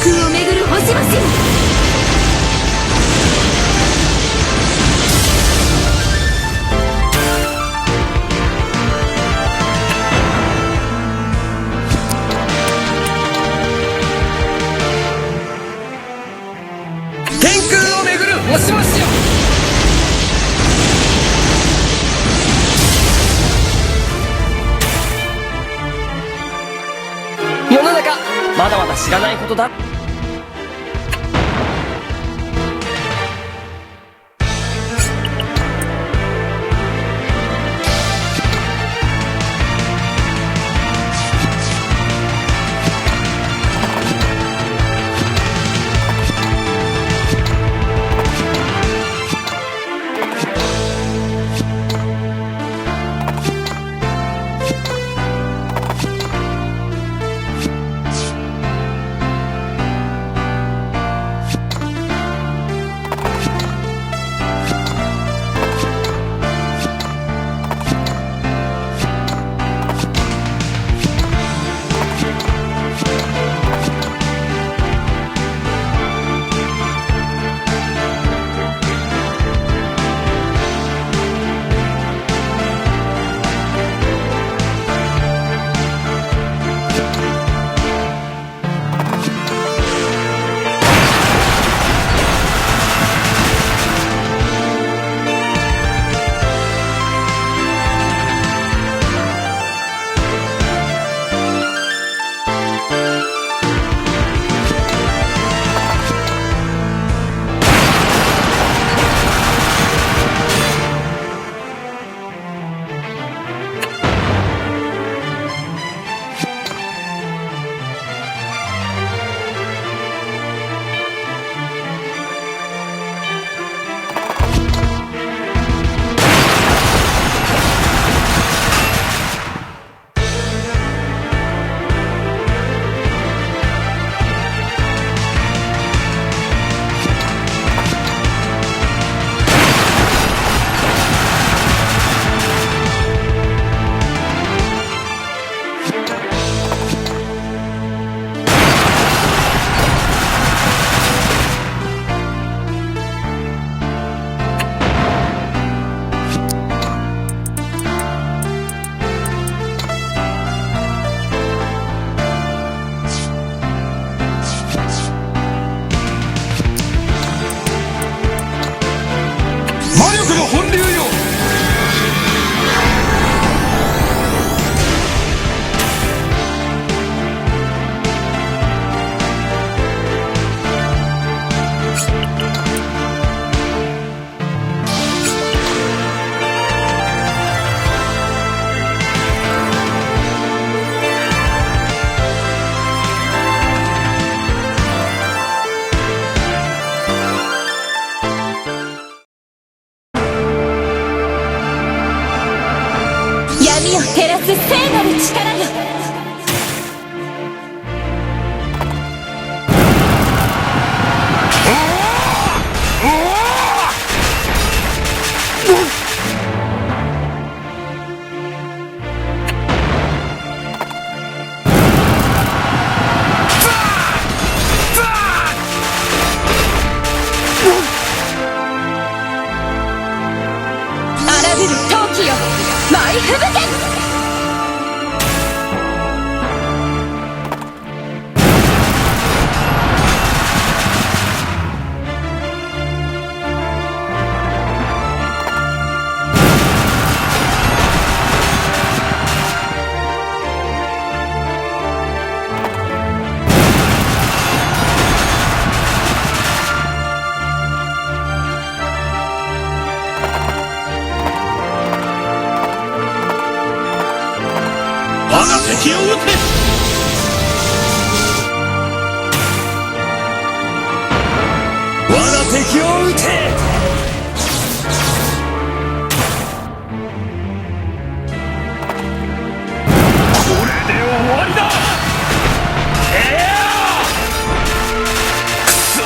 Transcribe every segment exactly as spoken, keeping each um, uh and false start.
空を巡る星々。天空を巡る星々よ。世の中、まだまだ知らないことだ。魔力の本流よ。闇を照らす聖なる力よ。荒ぶる陶器よ、舞い吹雪け。我が敵を討て。我が敵を討て。これで終わりだ。ええ。くそ。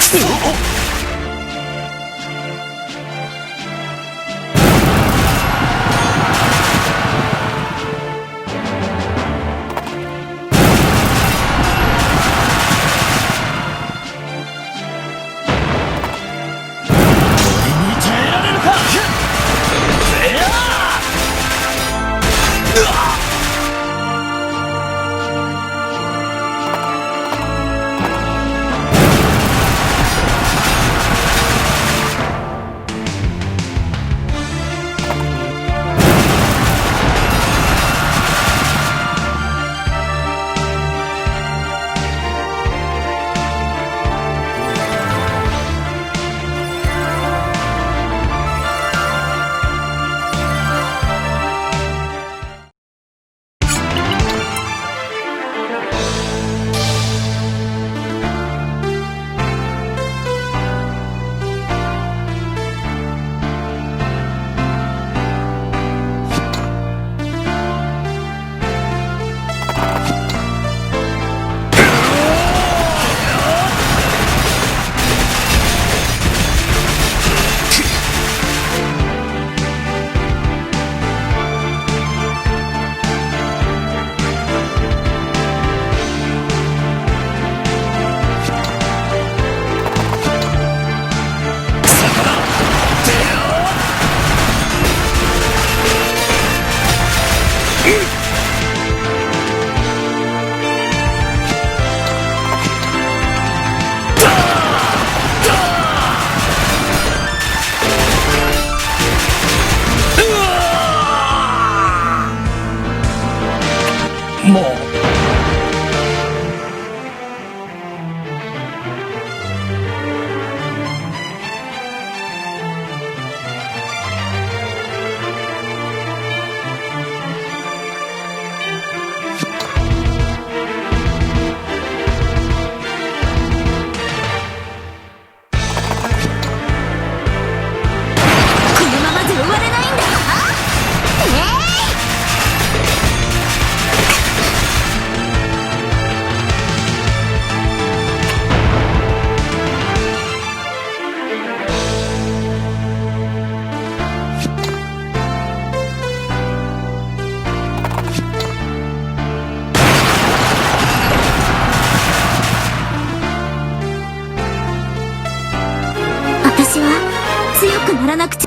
俺に耐えられるか。もう。このままじゃ終われないんだ。えい！私は強くならなくちゃ。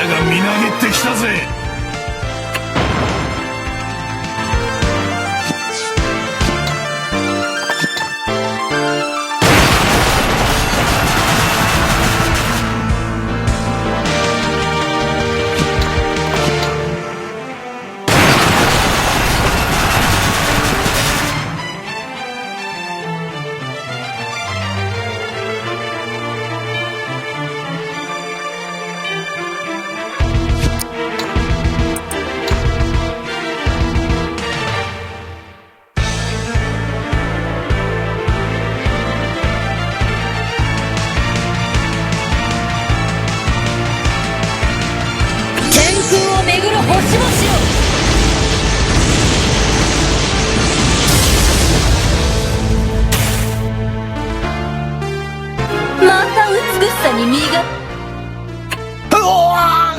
がみなぎってきたぜ。天空を巡る星々よ。また美しさに身が。うわー！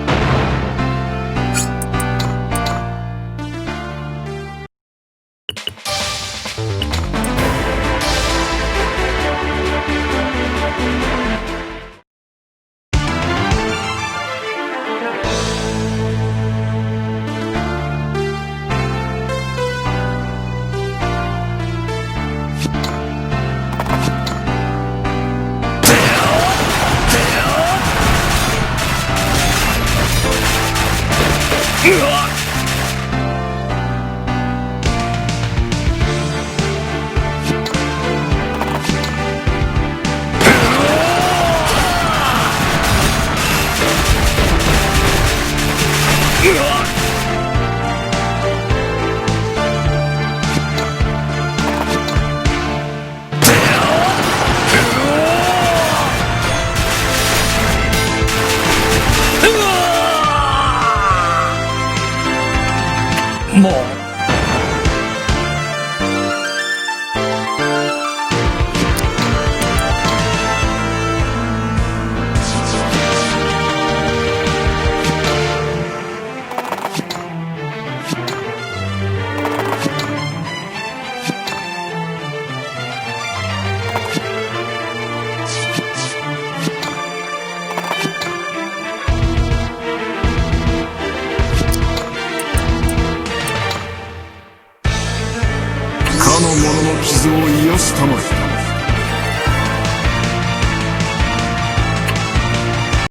もう。かの者の傷を癒すたまえ。